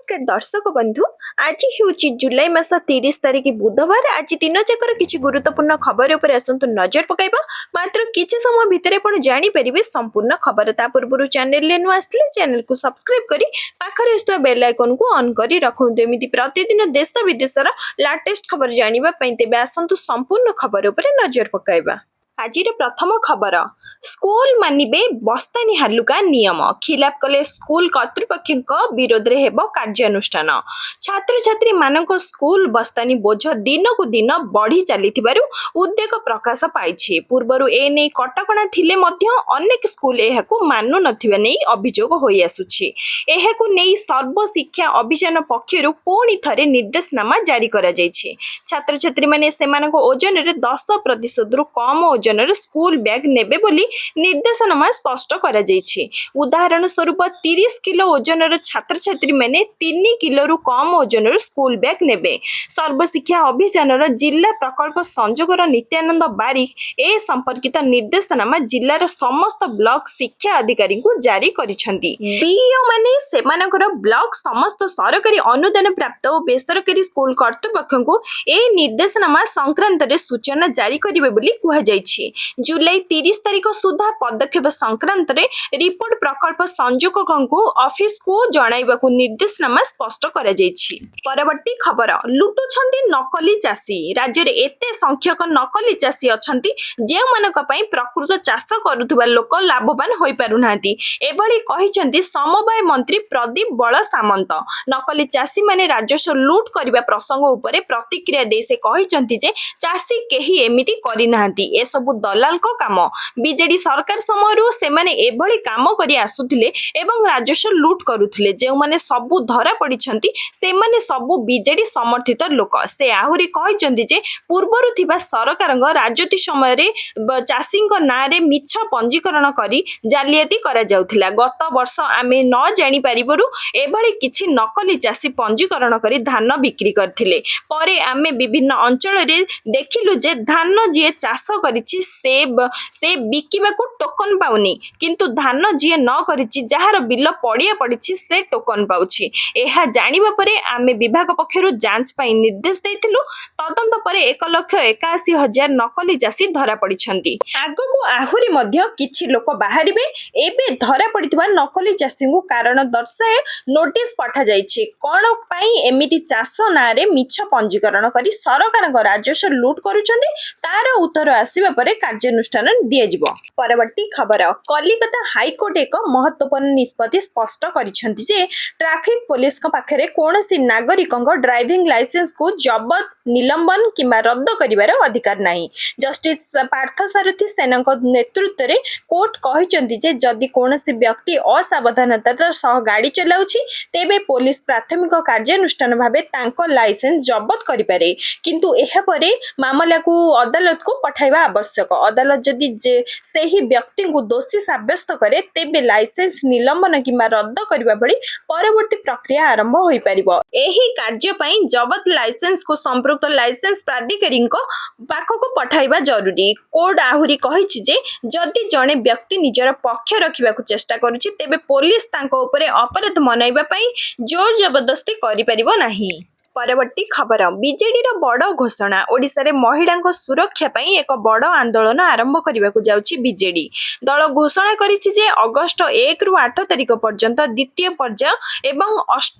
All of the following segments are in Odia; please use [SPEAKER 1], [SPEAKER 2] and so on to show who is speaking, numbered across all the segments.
[SPEAKER 1] ନମସ୍କାର ଦର୍ଶକ ବନ୍ଧୁ। ଆଜି ହେଉଛି ଜୁଲାଇ ମାସ 30 ତାରିଖ, ବୁଧବାର। ଆଜି ଦିନଯାକର କିଛି ଗୁରୁତ୍ୱପୂର୍ଣ୍ଣ ଖବର ଉପରେ ଆସନ୍ତୁ ନଜର ପକାଇବା। ମାତ୍ର କିଛି ସମୟ ଭିତରେ ଆପଣ ଜାଣିପାରିବେ ସମ୍ପୂର୍ଣ୍ଣ ଖବର। ତା ପୂର୍ବରୁ ଚ୍ୟାନେଲରେ ନୂଆ ଆସିଥିଲେ ଚ୍ୟାନେଲକୁ ସବସ୍କ୍ରାଇବ କରି ପାଖରେ ଆସୁଥିବା ବେଲ୍ ଆଇକନକୁ ଅନ୍ କରି ରଖନ୍ତୁ, ଏମିତି ପ୍ରତିଦିନ ଦେଶ ବିଦେଶର ଲାଟେଷ୍ଟ ଖବର ଜାଣିବା ପାଇଁ। ତେବେ ଆସନ୍ତୁ ସମ୍ପୂର୍ଣ୍ଣ ଖବର ଉପରେ ନଜର ପକାଇବା। ଆଜିର ପ୍ରଥମ ଖବର, ସ୍କୁଲ ମାନିବେ ବସ୍ତାନି ହାଲୁକା ନିୟମ, ଖିଲାପ କଲେ ସ୍କୁଲ କର୍ତ୍ତୃପକ୍ଷଙ୍କ ବିରୋଧରେ ହେବ କାର୍ଯ୍ୟାନୁଷ୍ଠାନ। ଛାତ୍ରଛାତ୍ରୀମାନଙ୍କ ସ୍କୁଲ ବସ୍ତାନି ବୋଝ ଦିନକୁ ଦିନ ବଢି ଚାଲିଥିବାରୁ ଉଦ୍ବେଗ ପ୍ରକାଶ ପାଇଛି। ପୂର୍ବରୁ ଏ ନେଇ କଟକଣା ଥିଲେ ମଧ୍ୟ ଅନେକ ସ୍କୁଲ ଏହାକୁ ମାନୁନଥିବା ନେଇ ଅଭିଯୋଗ ହୋଇଆସୁଛି। ଏହାକୁ ନେଇ ସର୍ବଶିକ୍ଷା ଅଭିଯାନ ପକ୍ଷରୁ ପୁଣି ଥରେ ନିର୍ଦ୍ଦେଶନାମା ଜାରି କରାଯାଇଛି। ଛାତ୍ରଛାତ୍ରୀମାନେ ସେମାନଙ୍କ ଓଜନରେ 10 ପ୍ରତିଶତରୁ କମ ଓଜନର ସ୍କୁଲ ବ୍ୟାଗ ନେବେ ବୋଲି ନିର୍ଦ୍ଦେଶନାମା ସ୍ପଷ୍ଟ କରାଯାଇଛି। ଉଦାହରଣ ସ୍ୱରୂପ, 30 କିଲୋ ଓଜନର ଛାତ୍ରଛାତ୍ରୀମାନେ 3 କିଲୋରୁ କମ ଓଜନର ସ୍କୁଲ ବ୍ୟାଗ ନେବେ। ସର୍ବଶିକ୍ଷା ଅଭିଯାନର ଜିଲ୍ଲା ପ୍ରକଳ୍ପ ସଂଯୋଜକ ନିତ୍ୟାନନ୍ଦ ବାରିକ ଏ ସମ୍ପର୍କିତ ନିର୍ଦ୍ଦେଶନାମା ଜିଲ୍ଲାର ସମସ୍ତ ବ୍ଲକ ଶିକ୍ଷା ଅଧିକାରୀଙ୍କୁ ଜାରି କରିଛନ୍ତି। ବିଇଓ ମାନେ ସେମାନଙ୍କର ବ୍ଲକ ସମସ୍ତ ସରକାରୀ ଅନୁଦାନ ପ୍ରାପ୍ତ ଓ ବେସରକାରୀ ସ୍କୁଲ କର୍ତ୍ତୃପକ୍ଷଙ୍କୁ ଏହି ନିର୍ଦ୍ଦେଶନାମା ସଂକ୍ରାନ୍ତରେ ସୂଚନା ଜାରି କରିବେ ବୋଲି କୁହାଯାଇଛି। ଜୁଲାଇ 30 ତାରିଖ ସୁଦ୍ଧା ପଦକ୍ଷେପ ସଂକ୍ରାନ୍ତରେ ରିପୋର୍ଟ ପ୍ରକଳ୍ପ ସଂଯୋଜକଙ୍କୁ ଅଫିସକୁ ଜଣାଇବାକୁ ନିର୍ଦ୍ଦେଶନାମା ସ୍ପଷ୍ଟ କରାଯାଇଛି। ପରବର୍ତ୍ତୀ ଖବର, ଲୁଟୁଛନ୍ତି ନକଲି ଚାଷୀ। ରାଜ୍ୟରେ ଏତେ ସଂଖ୍ୟକ ନକଲି ଚାଷୀ ଅଛନ୍ତି, ଯେଉଁମାନଙ୍କ ପାଇଁ ପ୍ରକୃତ ଚାଷ କରୁଥିବା ଲୋକ ଲାଭବାନ ହୋଇପାରୁନାହାନ୍ତି। ଏଭଳି କହିଛନ୍ତି ସମବାୟ ମନ୍ତ୍ରୀ ପ୍ରଦୀପ ବଳ ସାମନ୍ତ। ନକଲି ଚାଷୀମାନେ ରାଜସ୍ୱ ଲୁଟ୍ କରିବା ପ୍ରସଙ୍ଗ ଉପରେ ପ୍ରତିକ୍ରିୟା ଦେଇ ସେ କହିଛନ୍ତି ଯେ ଚାଷୀ କେହି ଏମିତି କରିନାହାନ୍ତି, ଏସବୁ ଦଲାଲଙ୍କ କାମ। ବିଜେଡି ସରକାର ସମୟରୁ ସେମାନେ ଏଭଳି କାମ କରି ଆସୁଥିଲେ ଏବଂ ରାଜସ୍ୱ ଲୁଟ୍ କରୁଥିଲେ। ଯେଉଁମାନେ ସବୁ ଧରା ପଡ଼ିଛନ୍ତି, ସେମାନେ ସବୁ ବିଜେଡି ସମର୍ଥିତ ଲୋକ। ସେ ଆହୁରି କହିଛନ୍ତି ଯେ ପୂର୍ବରୁ ଥିବା ସରକାରଙ୍କ ରାଜୁତି ସମୟରେ ଚାଷୀଙ୍କ ନାଁରେ ମିଛ ପଞ୍ଜୀକରଣ କରି ଜାଲିଆତି କରାଯାଉଥିଲା। ଗତ ବର୍ଷ ଆମେ ନ ଜାଣିପାରିବାରୁ ଏଭଳି କିଛି ନକଲି ଚାଷୀ ପଞ୍ଜୀକରଣ କରି ଧାନ ବିକ୍ରି କରିଥିଲେ। ପରେ ଆମେ ବିଭିନ୍ନ ଅଞ୍ଚଳରେ ଦେଖିଲୁ ଯେ ଧାନ ଯିଏ ଚାଷ କରିଛି, ସେ ବିକିବାକୁ ଟୋକନ ପାଉନି, କିନ୍ତୁ ଧାନ ଯିଏ ନ କରିଛି, ଯାହାର ବିଲ ପଡ଼ିଆ ପଡ଼ିଛି, ସେ ଟୋକନ ପାଉଛି। ଏହା ଜାଣିବା ପରେ ଆମେ ବିଭାଗ ପକ୍ଷରୁ ଯାଞ୍ଚ ପାଇଁ ନିର୍ଦ୍ଦେଶ ଦେଇଥିଲୁ। ତଦନ୍ତ ପରେ 1,81,000 ନକଲି ଚାଷୀ ଧରା ପଡ଼ିଛନ୍ତି। ଆଗକୁ ଆହୁରି ମଧ୍ୟ କିଛି ଲୋକ ବାହାରିବେ। ଏବେ ଧରା ପଡ଼ିଥିବା ନକଲି ଚାଷୀଙ୍କୁ କାରଣ ଦର୍ଶାଇ ନୋଟିସ ପଠାଯାଇଛି। କଣ ପାଇଁ ଏମିତି ଚାଷ ନାଁରେ ମିଛ ପଞ୍ଜୀକରଣ କରି ସରକାରଙ୍କ ରାଜସ୍ୱ ଲୁଟ୍ କରୁଛନ୍ତି, ତାର ଉତ୍ତର ଆସିବା ପରେ କାର୍ଯ୍ୟାନୁଷ୍ଠାନ ଦିଆଯିବ। ପରବର୍ତ୍ତୀ ଖବର, କଲିକତା ହାଇକୋର୍ଟ ଏକ ମହତ୍ୱପୂର୍ଣ୍ଣ ନିଷ୍ପତ୍ତି ସ୍ପଷ୍ଟ କରିଛନ୍ତି ଯେ ଟ୍ରାଫିକ ପୋଲିସଙ୍କ ପାଖରେ କୌଣସି ନାଗରିକଙ୍କ ଡ୍ରାଇଭିଂ ଲାଇସେନ୍ସକୁ ଜବତ, ନିଲମ୍ବନ କିମ୍ବା ରଦ୍ଦ କରିବାର ଅଧିକାର ନାହିଁ। ଜଷ୍ଟିସ ପାର୍ଥସାରଥୀ ସେନଙ୍କ ନେତୃତ୍ୱରେ କୋର୍ଟ କହିଛନ୍ତି ଯେ ଯଦି କୌଣସି ବ୍ୟକ୍ତି ଅସାବଧାନତାର ସହ ଗାଡ଼ି ଚଲାଉଛି, ତେବେ ପୋଲିସ ପ୍ରାଥମିକ କାର୍ଯ୍ୟାନୁଷ୍ଠାନ ଭାବେ ତାଙ୍କ ଲାଇସେନ୍ସ ଜବତ କରିପାରେ, କିନ୍ତୁ ଏହାପରେ ମାମଲାକୁ ଅଦାଲତକୁ ପଠାଇବା ଆବଶ୍ୟକ। ଅଦାଲତ ଯଦି ଯେ ସେହି ବ୍ୟକ୍ତିଙ୍କୁ ଦୋଷୀ ସାବ୍ୟସ୍ତ କରେ, ତେବେ ଲାଇସେନ୍ସ ନିଲମ୍ବନ କିମ୍ବା ରଦ୍ଦ କରିବା ଭଳି ପରବର୍ତ୍ତୀ ପ୍ରକ୍ରିୟା ଆରମ୍ଭ ହୋଇପାରିବ। ଏହି କାର୍ଯ୍ୟ ପାଇଁ ଜବତ ଲାଇସେନ୍ସକୁ ସମ୍ପୃକ୍ତ ଲାଇସେନ୍ସ ପ୍ରାଧିକାରୀଙ୍କ ପାଖକୁ ପଠାଇବା ଜରୁରୀ। କୋର୍ଟ ଆହୁରି କହିଛି ଯେ ଯଦି ଜଣେ ବ୍ୟକ୍ତି ନିଜର ପକ୍ଷ ରଖିବାକୁ ଚେଷ୍ଟା କରୁଛି, ତେବେ ପୋଲିସ ତାଙ୍କ ଉପରେ ଅପରାଧ ମନାଇବା ପାଇଁ ଜୋର ଜବରଦସ୍ତି କରିପାରିବ ନାହିଁ। ପରବର୍ତ୍ତୀ ଖବର, ବିଜେଡିର ବଡ଼ ଘୋଷଣା। ଓଡ଼ିଶାରେ ମହିଳାଙ୍କ ସୁରକ୍ଷା ପାଇଁ ଏକ ବଡ଼ ଆନ୍ଦୋଳନ ଆରମ୍ଭ କରିବାକୁ ଯାଉଛି ବିଜେଡି। ଦଳ ଘୋଷଣା କରିଛି ଯେ ଅଗଷ୍ଟ 1ରୁ 8 ତାରିଖ ପର୍ଯ୍ୟନ୍ତ ଦ୍ୱିତୀୟ ପର୍ଯ୍ୟାୟ ଏବଂ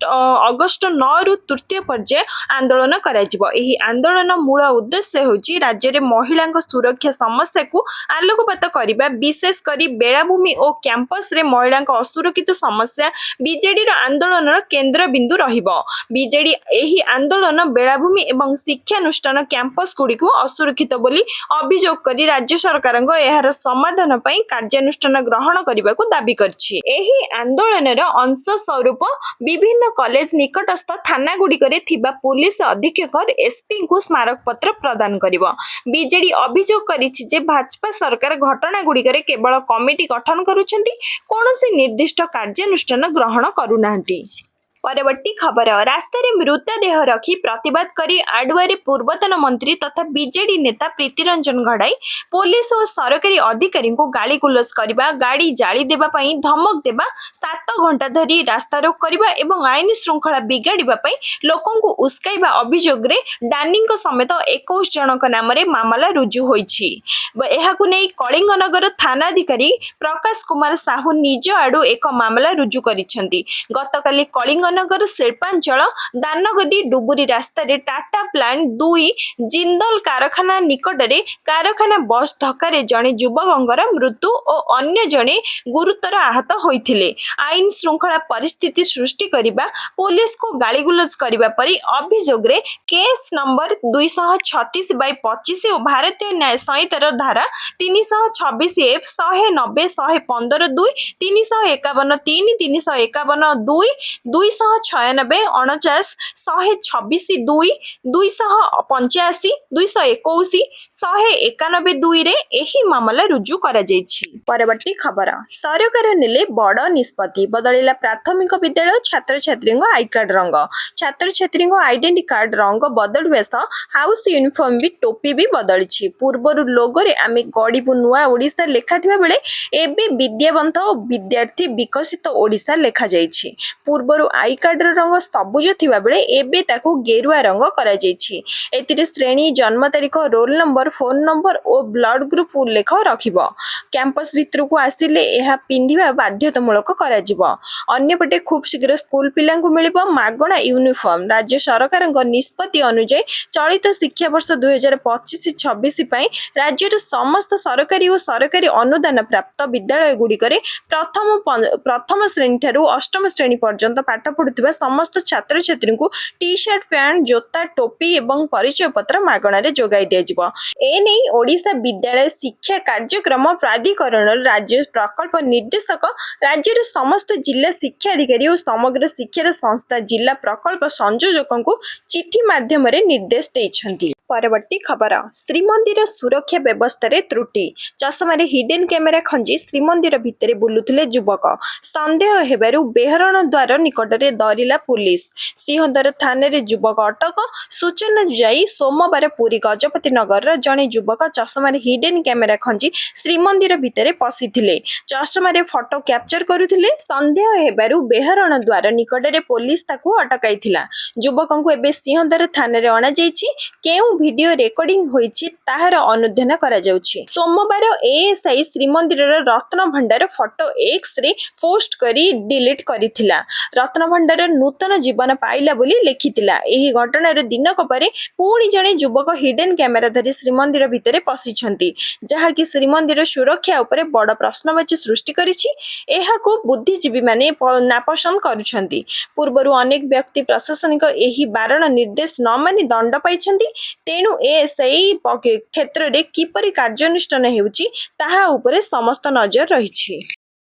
[SPEAKER 1] ଅଗଷ୍ଟ 9ରୁ ତୃତୀୟ ପର୍ଯ୍ୟାୟ ଆନ୍ଦୋଳନ କରାଯିବ। ଏହି ଆନ୍ଦୋଳନ ମୂଳ ଉଦ୍ଦେଶ୍ୟ ହେଉଛି ରାଜ୍ୟରେ ମହିଳାଙ୍କ ସୁରକ୍ଷା ସମସ୍ୟାକୁ ଆଲୋକପାତ କରିବା। ବିଶେଷ କରି ବେଳାଭୂମି ଓ କ୍ୟାମ୍ପସରେ ମହିଳାଙ୍କ ଅସୁରକ୍ଷିତ ସମସ୍ୟା ବିଜେଡିର ଆନ୍ଦୋଳନର କେନ୍ଦ୍ରବିନ୍ଦୁ ରହିବ। ବିଜେଡି ଏହି ଆନ୍ଦୋଳନ ବେଳାଭୂମି ଏବଂ ଶିକ୍ଷାନୁଷ୍ଠାନ କ୍ୟାମ୍ପସ ଗୁଡ଼ିକୁ ଅସୁରକ୍ଷିତ ବୋଲି ଅଭିଯୋଗ କରି ରାଜ୍ୟ ସରକାରଙ୍କ ଏହାର ସମାଧାନ ପାଇଁ କାର୍ଯ୍ୟାନୁଷ୍ଠାନ ଗ୍ରହଣ କରିବାକୁ ଦାବି କରିଛି। ଏହି ଆନ୍ଦୋଳନର ଅଂଶ ସ୍ୱରୂପ ବିଭିନ୍ନ କଲେଜ ନିକଟସ୍ଥ ଥାନାଗୁଡ଼ିକରେ ଥିବା ପୋଲିସ ଅଧୀକ୍ଷକ, ଏସ୍ପିଙ୍କୁ ସ୍ମାରକପତ୍ର ପ୍ରଦାନ କରିବ। ବିଜେଡି ଅଭିଯୋଗ କରିଛି ଯେ ଭାଜପା ସରକାର ଘଟଣାଗୁଡ଼ିକରେ କେବଳ କମିଟି ଗଠନ କରୁଛନ୍ତି, କୌଣସି ନିର୍ଦ୍ଦିଷ୍ଟ କାର୍ଯ୍ୟାନୁଷ୍ଠାନ ଗ୍ରହଣ କରୁନାହାନ୍ତି। ପରବର୍ତ୍ତୀ ଖବର, ରାସ୍ତାରେ ମୃତଦେହ ରଖି ପ୍ରତିବାଦ କରି ଆଡୁଆରେ ପୂର୍ବତନ ମନ୍ତ୍ରୀ ତଥା ବିଜେଡି ନେତା ପ୍ରୀତିରଞ୍ଜନ ଘଡ଼ାଇ ପୋଲିସ ଓ ସରକାରୀ ଅଧିକାରୀଙ୍କୁ ଗାଳିଗୁଲଜ କରିବା, ଗାଡ଼ି ଜାଳି ଦେବା ପାଇଁ ଧମକ ଦେବା, 7 ଘଣ୍ଟା ଧରି ରାସ୍ତାରୋକ କରିବା ଏବଂ ଆଇନ ଶୃଙ୍ଖଳା ବିଗାଡ଼ିବା ପାଇଁ ଲୋକଙ୍କୁ ଉସ୍କାଇବା ଅଭିଯୋଗରେ ଡାନିଙ୍କ ସମେତ 21 ଜଣଙ୍କ ନାମରେ ମାମଲା ରୁଜୁ ହୋଇଛି। ଏହାକୁ ନେଇ କଳିଙ୍ଗନଗର ଥାନାଧିକାରୀ ପ୍ରକାଶ କୁମାର ସାହୁ ନିଜ ଆଡୁ ଏକ ମାମଲା ରୁଜୁ କରିଛନ୍ତି। ଗତକାଲି କଳିଙ୍ଗନଗର ଶିଳ୍ପାଞ୍ଚଳ ଦାନଗଦି ଡୁବୁରି ରାସ୍ତାରେ ଟାଟା ପ୍ଲାଣ୍ଟ 2 ଜିନ୍ଦଲ କାରଖାନା ନିକଟରେ କାରଖାନା ବସ୍ ଧକ୍କାରେ ଜଣେ ଯୁବକଙ୍କର ମୃତ୍ୟୁ ଓ ଅନ୍ୟ ଜଣେ ଗୁରୁତର ଆହତ ହୋଇଥିଲେ। ଆଇନ ଶୃଙ୍ଖଳା ପରିସ୍ଥିତି ସୃଷ୍ଟି କରିବା, ପୋଲିସକୁ ଗାଳିଗୁଲଜ କରିବା ପରି ଅଭିଯୋଗରେ କେସ୍ ନମ୍ବର 236/25 ଓ ଭାରତୀୟ ନ୍ୟାୟ ସଂହିତାର ଧାରା 326 ଏଫ୍, 190, 115(2), 351(3), 351(2), 296, 49, 126(2), 285, 221, 191(2)ରେ ଏହି ମାମଲା ରୁଜୁ କରାଯାଇଛି। ପରବର୍ତ୍ତୀ ଖବର, ସରକାର ନେଲେ ବଡ଼ ନିଷ୍ପତ୍ତି। ବଦଳିଲା ପ୍ରାଥମିକ ବିଦ୍ୟାଳୟ ଛାତ୍ରଛାତ୍ରୀଙ୍କ I card ରଙ୍ଗ। ଛାତ୍ରଛାତ୍ରୀଙ୍କ ଆଇଡେଣ୍ଟି କାର୍ଡ ରଙ୍ଗ ବଦଳିବା ସହ ହାଉସ ୟୁନିଫର୍ମ ବି ଟୋପି ବି ବଦଳିଛି। ପୂର୍ବରୁ ଲୋଗୋରେ "ଆମେ ଗଢ଼ିବୁ ନୂଆ ଓଡ଼ିଶା" ଲେଖାଥିବା ବେଳେ ଏବେ "ବିଦ୍ୟାବନ୍ତ ଓ ବିଦ୍ୟାର୍ଥୀ ବିକଶିତ ଓଡ଼ିଶା" ଲେଖାଯାଇଛି। ପୂର୍ବରୁ I କାର୍ଡର ରଙ୍ଗ ସବୁଜ ଥିବା ବେଳେ ଏବେ ତାକୁ ଗେରୁଆ ରଙ୍ଗ କରାଯାଇଛି। ଏଥିରେ ଶ୍ରେଣୀ, ଜନ୍ମ ତାରିଖ, ରୋଲ ନମ୍ବର, ଫୋନ ନମ୍ବର ଓ ବ୍ଲଡ ଗ୍ରୁପ ଉଲ୍ଲେଖ ରଖିବ। କ୍ୟାମ୍ପସ ଭିତରକୁ ଆସିଲେ ଏହା ପିନ୍ଧିବା ବାଧ୍ୟତାମୂଳକ କରାଯିବ। ଅନ୍ୟପଟେ ଖୁବ୍ ଶୀଘ୍ର ସ୍କୁଲ ପିଲାଙ୍କୁ ମିଳିବ ମାଗଣା ୟୁନିଫର୍ମ। ରାଜ୍ୟ ସରକାରଙ୍କ ନିଷ୍ପତ୍ତି ଅନୁଯାୟୀ ଚଳିତ ଶିକ୍ଷାବର୍ଷ 2025-26 ପାଇଁ ରାଜ୍ୟର ସମସ୍ତ ସରକାରୀ ଓ ସରକାରୀ ଅନୁଦାନ ପ୍ରାପ୍ତ ବିଦ୍ୟାଳୟଗୁଡ଼ିକରେ ପ୍ରଥମ ଶ୍ରେଣୀଠାରୁ ଅଷ୍ଟମ ଶ୍ରେଣୀ ପର୍ଯ୍ୟନ୍ତ ପାଠ ପଢୁଥିବା ସମସ୍ତ ଛାତ୍ରଛାତ୍ରୀଙ୍କୁ ଟି ସାର୍ଟ, ପ୍ୟାଣ୍ଟ, ଜୋତା, ଟୋପି ଏବଂ ପରିଚୟ ପତ୍ର ମାଗଣାରେ ଯୋଗାଇ ଦିଆଯିବ। ଏନେଇ ଓଡ଼ିଶା ବିଦ୍ୟାଳୟ ଶିକ୍ଷା କାର୍ଯ୍ୟକ୍ରମ ପ୍ରାଧିକରଣର ରାଜ୍ୟ ପ୍ରକଳ୍ପ ନିର୍ଦ୍ଦେଶକ ରାଜ୍ୟର ସମସ୍ତ ଜିଲ୍ଲା ଶିକ୍ଷାଧିକାରୀ ଓ ସମଗ୍ର ଶିକ୍ଷାର ସଂସ୍ଥା ଜିଲ୍ଲା ପ୍ରକଳ୍ପ ସଂଯୋଜକଙ୍କୁ ଚିଠି ମାଧ୍ୟମରେ ନିର୍ଦ୍ଦେଶ ଦେଇଛନ୍ତି। ପରବର୍ତ୍ତୀ ଖବର, ଶ୍ରୀମନ୍ଦିର ସୁରକ୍ଷା ବ୍ୟବସ୍ଥାରେ ତ୍ରୁଟି। ଚଷମାରେ ହିଡେନ୍ କ୍ୟାମେରା ଖଞ୍ଜି ଶ୍ରୀମନ୍ଦିର ଭିତରେ ବୁଲୁଥିଲେ ଯୁବକ। ସନ୍ଦେହ ହେବାରୁ ବେହରଣ ଦ୍ୱାର ନିକଟରେ ଧରିଲା ପୁଲିସ। ସିଂହଦ୍ୱାର ଥାନାରେ ଯୁବକ ଅଟକ। ସୂଚନାନୁଯାୟୀ, ସୋମବାର ପୁରୀ ଗଜପତି ନଗରର ଜଣେ ଯୁବକ ଚଷମାରେ ହିଡେନ୍ କ୍ୟାମେରା ଖଞ୍ଜି ଶ୍ରୀମନ୍ଦିର ଭିତରେ ପଶିଥିଲେ। ଚଷମାରେ ଫଟୋ କ୍ୟାପଚର କରୁଥିଲେ। ସନ୍ଦେହ ହେବାରୁ ବେହରଣ ଦ୍ୱାର ନିକଟରେ ପୋଲିସ ତାକୁ ଅଟକାଇଥିଲା। ଯୁବକଙ୍କୁ ଏବେ ସିଂହଦ୍ୱାର ଥାନାରେ ଅଣାଯାଇଛି। କେଉଁ ଭିଡିଓ ରେକର୍ଡିଂ ହୋଇଛି, ତାହାର ଅନୁଧ୍ୟାନ କରାଯାଉଛି। ସୋମବାର ଏଏସ୍ଆଇ ଶ୍ରୀମନ୍ଦିରର ରତ୍ନଭଣ୍ଡାର ଫଟୋ ଏକ୍ସରେ ପୋଷ୍ଟ କରି ଡିଲିଟ୍ କରିଥିଲା। ରତ୍ନଭଣ୍ଡାର ନୂତନ ଜୀବନ ପାଇଲା ବୋଲି ଲେଖିଥିଲା। ଏହି ଘଟଣାର ଦିନକ ପରେ ପୁଣି ଜଣେ ଯୁବକ ହିଡେନ୍ କ୍ୟାମେରା ଧରି ଶ୍ରୀମନ୍ଦିର ଭିତରେ ପଶିଛନ୍ତି, ଯାହାକି ଶ୍ରୀମନ୍ଦିର ସୁରକ୍ଷା ଉପରେ ବଡ଼ ପ୍ରଶ୍ନବାଚୀ ସୃଷ୍ଟି କରିଛି। ଏହାକୁ ବୁଦ୍ଧିଜୀବୀମାନେ ନାପସନ୍ଦ କରୁଛନ୍ତି। ପୂର୍ବରୁ ଅନେକ ବ୍ୟକ୍ତି ପ୍ରଶାସନିକ ଏହି ବାରଣ ନିର୍ଦ୍ଦେଶ ନ ମାନି ଦଣ୍ଡ ପାଇଛନ୍ତି। ତେଣୁ ଏଏସ୍ଆଇ କ୍ଷେତ୍ରରେ କିପରି କାର୍ଯ୍ୟାନୁଷ୍ଠାନ ହେଉଛି, ତାହା ଉପରେ ସମସ୍ତ ନଜର ରହିଛି।